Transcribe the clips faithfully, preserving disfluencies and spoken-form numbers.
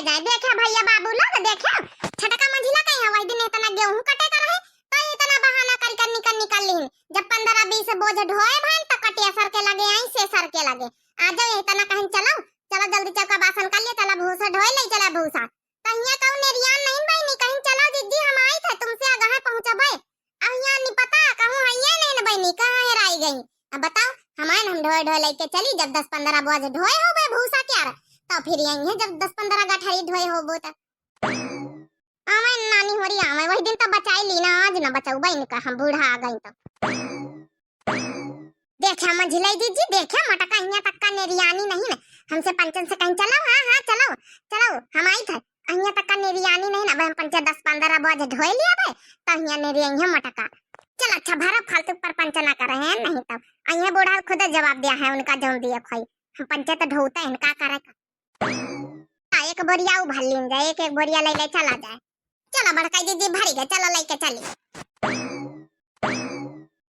जाए देखे भैया बाबू लोग, देखे छोटका मंझिला कहीं है, वही दिन इतना गेहूं कटे का रहे, तो इतना बहाना कर कर निकल निकल लीन। जब पन्द्रह बीस बोझ ढोए भन, तो कटिया सर के लगे आई से सर के लगे। आ जाओ, इतना कहीं चलो, चलो जल्दी चौका बासन कर लिए, चला भूसा ढोए ले, चला भूसा। कहिया कहूँ नेरियान नहीं बहिनी, कहीं चलो जिज्जी, हम आई थे तुमसे आगहे पहुँचबे। अब यहाँ नहीं पता कहूँ है ये नहीं न बहिनी, कहाँ हेराई गई। अब बताओ, हमारे हम ढोए ढोए लेके चली, जब दस पन्द्रह बोझ ढोए हो गए भूसा क्यार, तो फिर यही है जब दस पन्द्रह गठरी ढोए हो वो तो। आवे नानी होरी आवे, वही दिन तो बचाई ली ना, आज ना बचाऊ बहिन का, हम बूढ़ा आ गई तो। देखा मंझिलाई जिज्जी, देखा मोटका हियाँ तक का नेरियानी नहीं ना, हमसे पंचन से कहीं चलो, हाँ, हाँ, चलो, चलो, हम आई थे, हियाँ तक का नेरियानी नहीं ना, अब हम पंचे दस पन्द्रह बोझ ढोए लिया बे, तो हियाँ नेरिया हियाँ मोटका। चल अच्छा, भरा फालतू पर पंच ना करे हैं, नहीं तो अहियाँ बूढ़ा खुद जवाब दिया है उनका जौन दिया खोई, हम पंचे तो ढोते हैं, का करे का। आ, एक बोरिया उ भर लीन जाए, एक एक बोरिया ले ले चला जाए। चलो बड़का जिज्जी भरी गए, चलो लेके चली।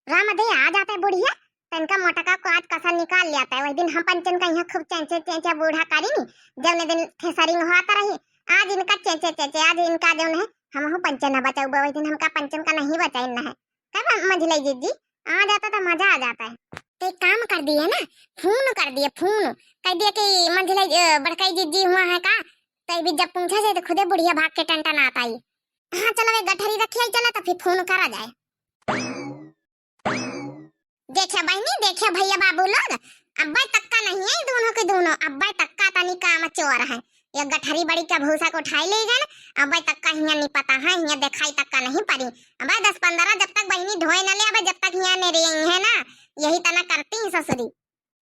राम दे आ जाते बुढ़िया, तनका मोटका को आज कसर निकाल लिया था। वही दिन हम पंचन का यहाँ खूब चेंचे चेंचे बूढ़ा करी नी, जौने दिन थ्रेसरिंग होत रही, आज इनका चेंचे चेंचे, आज इनका जौन है, हमहू पंचन न बचौबे, वही दिन हमका पंचन का नहीं बचाइन है। कब मंझिलाई जिज्जी आ जाता तो मजा आ जाता है। तो एक काम कर दिए ना, फोन कर दिए, फोन कर दिए कि मंझिलाई, अ, बड़काई जिज्जी हुआ है का, तो भी जब पूछा जाए तो खुदे बुढ़िया भाग के टंटन आता ही। हाँ चलो, एक गठरी रखिए, चलो तो फिर फोन करा जाए। देखिए बहिनी, देखिए भैया बाबू लोग, अब्बे तक का नहीं है दोनों के दोनों, अब्बे तक का तनी काम चोर है। ये गठरी बड़ी का भूसा को उठाई ले गए, अब्बे तक का हियाँ नहीं पता है, हियाँ दिखाई तक का नहीं पड़ी। अब्बे दस पन्द्रह जब तक बहिनी ढोए न ले, अब्बे जब तक हियाँ नहीं रही है ना, यही तना करती हैं ससुरी।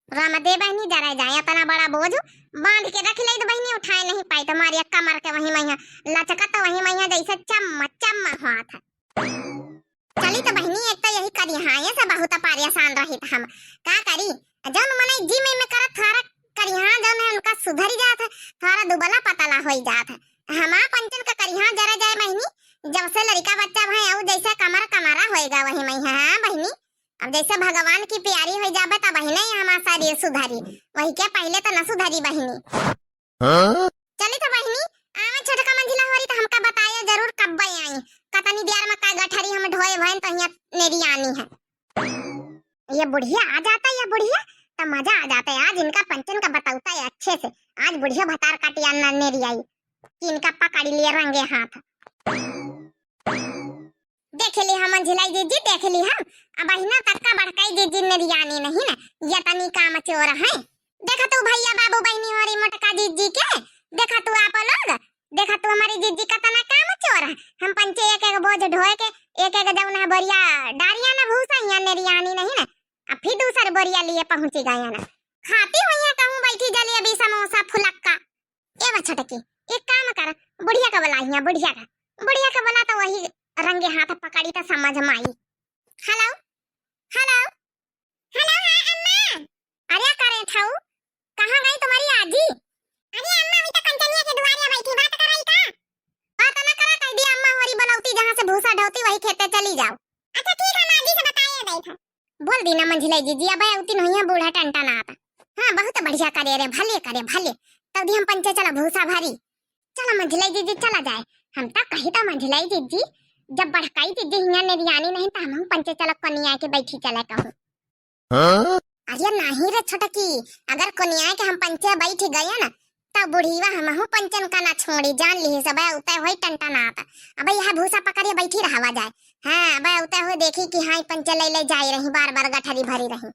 राम दे बहिनी जरा जाए, इतना बड़ा बोझ बांध के रख ले तो बहिनी उठाए नहीं पाई, तुम्हारी कमर के वही मैया लचकत तो वही मैया जैसे चम्मा चम्मा हुआ था। चली तो बहिनी, एक तो यही करिहाए से बहुत परेशान रहित हम। का करी? जौन मनई जी में, में करत थोड़ा करिहा जौन है उनका सुधरी जात है, थोड़ा दुबला पतला होई जात है। हमार पंचन का करिहा जरा जाए बहिनी, जब से लड़का बच्चा भए अउ जैसे कमर कमरा होएगा वही में है। हाँ बहिनी, अब जैसे भगवान की प्यारी होई जाबे तब बहिनी हमार शरीर सुधरी, वही के पहले तो न सुधरी बहिनी। हाँ? चली तो बहिनी, आवे छोटका मंझिला होरी तो हमका बतायो जरूर कब्बे आई। कतनी देर में का गठरी हम ढोए भएन तो हियाँ नेरियानी है। ये बुढ़िया आ जाता, ये बुढ़िया तो मजा आ जाता है। आज इनका पंचन का बतौता है अच्छे से। आज बुढ़िया भतार काटी आ ना नेरियाई कि इनका पकड़ लिए रंगे हाथ। देख ली हम मंझिलाई जिज्जी, देख ली हम। अब बहिना तक का बड़काई जिज्जी नेरियानी नहीं ना, ये तनी काम चोर है। देखा तू भैया बाबू बहिनी होरी मोटका जिज्जी के, देखा तू आप लोग, देखा तू हमारी जिज्जी का तना काम चोर है। हम पंचे एक एक बोझ ढोए के, एक एक जौन है बोरिया डारिया ना भूसा, हियाँ नेरियानी नहीं ना। अब फिर दूसर बोरिया लिए पहुँची गए ना। खाती हुई है कहूँ बैठी जलेबी समोसा फुलक्का। ए बा छोटकी, एक काम कर, बुढ़िया का बुला हियाँ, बुढ़िया का, बुढ़िया का बुला तो वही रंगे हाथ पकड़ी तो समझ में आई। हेलो, हेलो, हेलो, हाँ अम्मा। अरे करे ठाऊ, कहाँ गई तुम्हारी आजी? अरे अम्मा, अभी तो कंचनिया के दुआरिया बैठी, बात कराई का? बात ना करा, कह दिया अम्मा हमारी बनौती जहाँ से भूसा ढोती वही खेते चली जाओ। अच्छा ठीक है, हम आजी से बताए दे था। बोल दी ना मंझिलाई जिज्जी, अबे उतिन हुई है बूढ़ा टंटा ना आता। हाँ बहुत बढ़िया करे रे, भले करे भले। तब दी हम पंचे चला भूसा भरी। चला मंझिलाई जिज्जी चला जाए। हम तो कही था मंझिलाई जिज्जी, जब बड़काई जिज्जी हियाँ नेरियानी नहीं तो हम पंचे चला कोनिया के बैठी चला कहूँ। हाँ? अरे नहीं रे छोटकी, अगर कोनिया के हम पंचे बैठ गए ना, तब बुढ़ीवा हमहू पंचन का ना छोड़ी, जान लिही सब उतय होई टंटनात। अबे यह भूसा पकड़िए बैठी रहवा जाए। हाँ, अबे उतय होई देखी कि हाँ, पंचे ले ले जाई रही, बार बार गठरी भरी रही।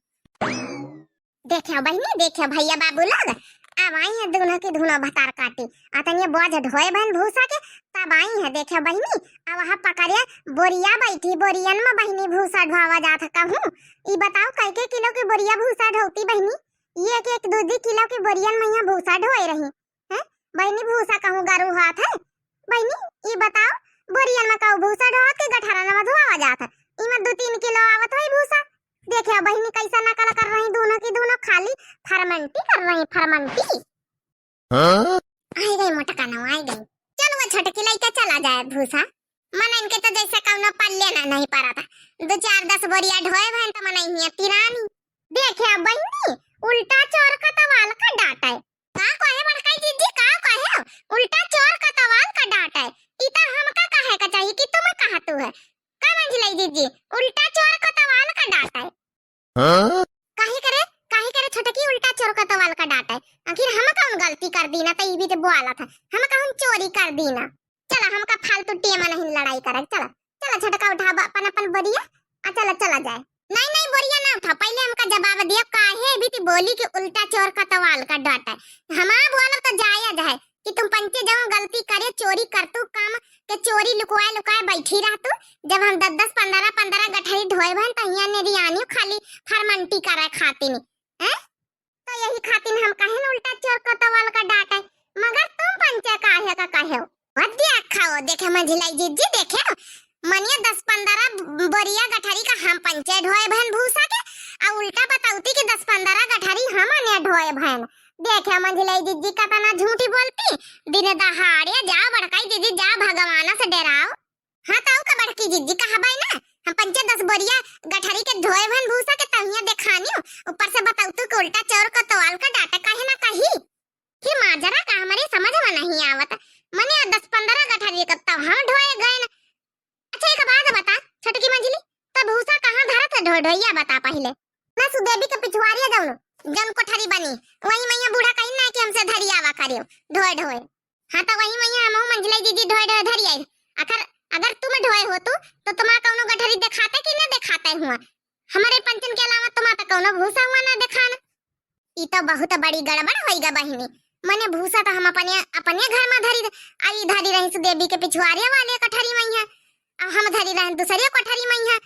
देखियो बहिनी, देखियो भैया बाबू लोग, अब आई है दोनों की दोनों भतार काटी। अतनिए बोझ ढोए बहन भूसा के, तब आई है। देखियो बहिनी, अब वहाँ पकड़िए बोरिया बैठी, बोरियन में बहिनी भूसा ढोवा जात है। कहूँ, ई बताओ, कै के किलो की बोरिया भूसा ढोती बहिनी? ये एक एक दू दू किलो की बोरियन में यहाँ भूसा ढोए रही। हैं? बहिनी भूसा कहूँ गरु हाथ है? बहिनी, ई बताओ, बोरियन में कहूँ भूसा ढोवत के गठरन में धोवा जात है? इमा दू तीन किलो आवत होई भूसा। देखियो बहिनी कैसा नकल कर रही दोनों की दोनों, खाली फरमंटी कर रही, फरमंटी। हाँ? आई गई मोटका नौ, आई गई। चल वो छोटकी लइके चला जाए भूसा। मन इनके तो जैसे कौनो पल्ले ना नहीं पड़ा था। दो चार दस बोरिया ढोए भैन तो मन हिया तिरानी। देखे बहिनी, उल्टा चोर का तवाल का डांटा है। का कहे बड़काई जिज्जी, का कहे? उल्टा काहे करे, काहे करे छोटकी उल्टा चोर कोतवाल का डांटे? आखिर हम कौन गलती कर दीना, त ई भी तो बोलत है, हम कौन चोरी कर दीना? चला, हमका फालतू टेम नहीं लड़ाई करे, चला, चला छोटका उठावा अपन, अपन बोरिया, आ चला, चला जाए। नहीं, नहीं, बोरिया ना उठा, पहले हमका जवाब दिया, काहे भी ती बोली कि उल्टा चोर कोतवाल का डांटे? हमार बोलब तो जायज है कि तुम पंचे जौन गलती करे, चोरी करतू काम के, चोरी लुकवाए लुकाए बैठी रहतू। जब हम दस दस, पन्द्रह पन्द्रह गठरी ढोए भन, त हियाँ नेरियानी खाली फरमंटी करे खातिन, हैं? तो यही खातिन हम कहेन उल्टा चोर कोतवाल का डांटे, मगर तुम पंचे काहे का कहेउ? भद्दिया खाओ, देखे मंझिलाई जिज्जी, देखे मनिया दस पन्द्रह बोरिया गठरी का हम पंचे ढोए भन भूसा के, आ उल्टा बतौती कि दस पन्द्रह गठरी हम अने ढोए भन। देखे मंझिलाई जिज्जी कतना झूठी बोलती, दिन दहाड़े जा बड़काई जिज्जी, जा भगवाना से डेराओ। हाँ, तऊ का बड़की जिज्जी कहबै ना, हम पंचे दस बोरिया गठरी के ढोए भन भूसा के तहिया देखानी, ऊपर से बतौतू कि उल्टा चोर कोतवाल का डांटे, काहे ना कही? कि माजरा का हमरे समझ में नहीं आवत। मने दस पन्द्रह गठरी के तब हम ढोए गएन। अच्छा, एक बात बता, छोटकी मंझिली, तब भूसा कहाँ धरत है ढोए ढोइया, बता पहिले। ना सुदेवी के पिछुआरिया जौन, जौन कोठरी बनी, वही मैया बूढ़ा कहीं ना कि हमसे धरियावा करियो, ढोए ढोए। हाँ, तो वही मैया हमहू मंझिलाई जिज्जी ढोए ढोए धरियाई। अगर, अगर तुम ढोए होतू, तो तुम्हारा कौनो गठरी देखाते कि ना देखाते हुआ? हमरे पंचन के अलावा तुम्हारा तो कौनो भूसा हुआ ना देखान। ई तो बहुत बड़ी गड़बड़ होइगा बहिनी। मने भूसा तो हम अपने, अपने घर में धरी, आई धरी रही सुदेवी के पिछुआरे वाले कोठरी में है, अब हम धरी रहन दूसरे कोठरी में है।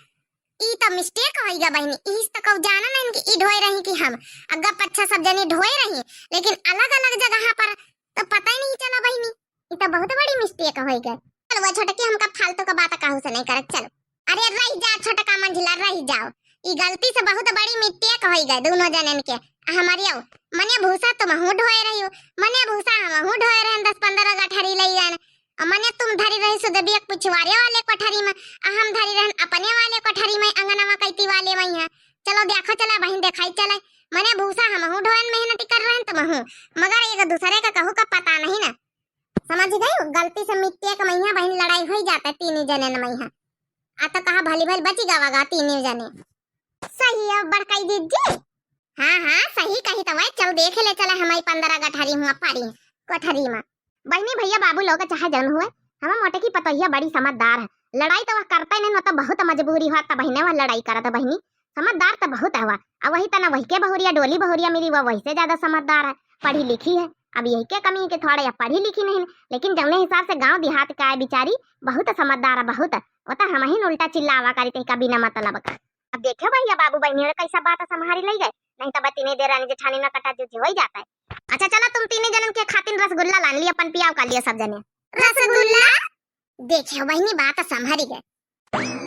ई तो mistake होइगा बहिनी, ई तो कऊ जाना नहीं कि ई ढोए रही कि हम। अग्गा पच्छा सब जनी ढोए रही, लेकिन अलग-अलग जगह पर तो पता ही नहीं चला बहिनी। ई तो बहुत बड़ी mistake होइगा। चल वो छोटकी, हमका फालतू का बात कहू से नहीं करत, चल। अरे रह जा छोटका मंझिला, रह जाओ, ई गलती से बहुत बड़ी mistake होइगा दोनों जनन के। आ हमारी आओ, मने भूसा तुमहू ढोए रही हो, मने भूसा हमहू ढोए रहन दस पन्द्रह गठरी लई जान। आ मने तुम धरी रही सुदेविया के पिछुआरे वाले कोठरी में, आ हम धरी रहन अपने वाले कोठरी में, अंगनवा कैती वाले में है। चलो देखो, चला बहिन, देखाई चले। मने भूसा हमहू ढोएन, मेहनती कर रहन तुमहू, मगर एक दूसरे का कहू का पता नहीं ना। समझ गई? गलती से mistake में यहाँ बहिन लड़ाई होई जाता है तीनी जने न में यहाँ। आ तो कहा भली भली बची गवा गा तीनी जने। सही है बड़काई जिज्जी। हाँ, हाँ, सही कही तो वह। चल देख ले चला हमारी पन्द्रह गठरी हुआ पारी कोठरी में। बहिनी भैया बाबू लोग चाहे जौन हुए, हमार मोटकी पतोहिया बड़ी समझदार है। लड़ाई तो वह करता ही नहीं, न तो बहुत मजबूरी हुआ तब बहिने वह लड़ाई करत बहिनी। समझदार तो बहुत है वह। अब वही तना वही के बहुरिया, डोली बहुरिया मेरी, वह वही से ज्यादा समझदार है, पढ़ी लिखी है। अब यही के कमी है कि थोड़ा या पढ़ी लिखी नहीं, लेकिन जौने हिसाब से गांव देहात का है बिचारी, बहुत समझदार है, बहुत। वो तो हम ही उल्टा चिल्लावा करी थे का बिना मतलब का। अब देखो भैया बाबू बहिनी और कैसा बात संभारी ले गए, नहीं तो तीने देर रानी जेठानी ना कटा जुझी हो ही जाता है। अच्छा चला, तुम तीने जनन के खातिन रसगुल्ला लान लिया, अपन पियाव कर लिया सब जने। रसगुल्ला? देखे बहिनी, बात संभारी गए।